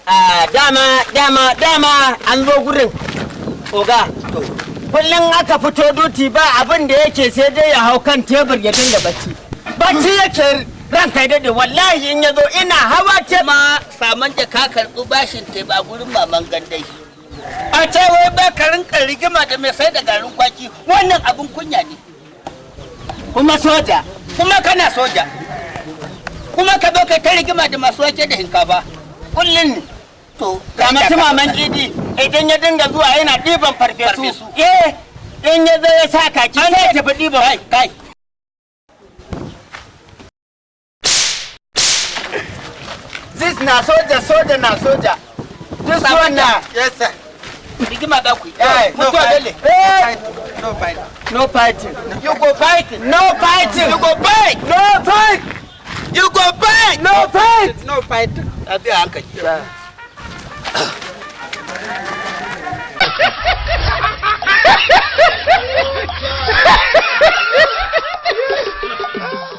Ah, dama dama dama an zo gurin oga. Kullum aka fito duty, ba abin da yake sai dai ya hau kan tebur ya dinga bacci. Bacci yake, ranka ya dade. Wallahi in ya zo ina hawa tebur. Ma saman da ka karɓi bashin teba gurin maman gandai, a ce wai ba ka rinka rigima da mai sai da garin kwaki, wannan abin kunya ne. Kuma soja. Kuma kana soja, kuma ka zo kai ta rigima da masu wake da hinkafa. Kullum ne. To. Ga masu maman idi, idan ya dinga zuwa yana ɗiban farfesu. Farfesu. Eh, in ya zo ya sa kaki sai ya tafi ɗiban. Kai, kai. This na soja, soja na soja. This one na Yes, sir. Rigima za ku yi. Eh, Mutuwa dole. Eh. No fight. No fighting. You go fight. No fighting. You go fight. No fight. You go fight. No fight. No fight. A biya hankali.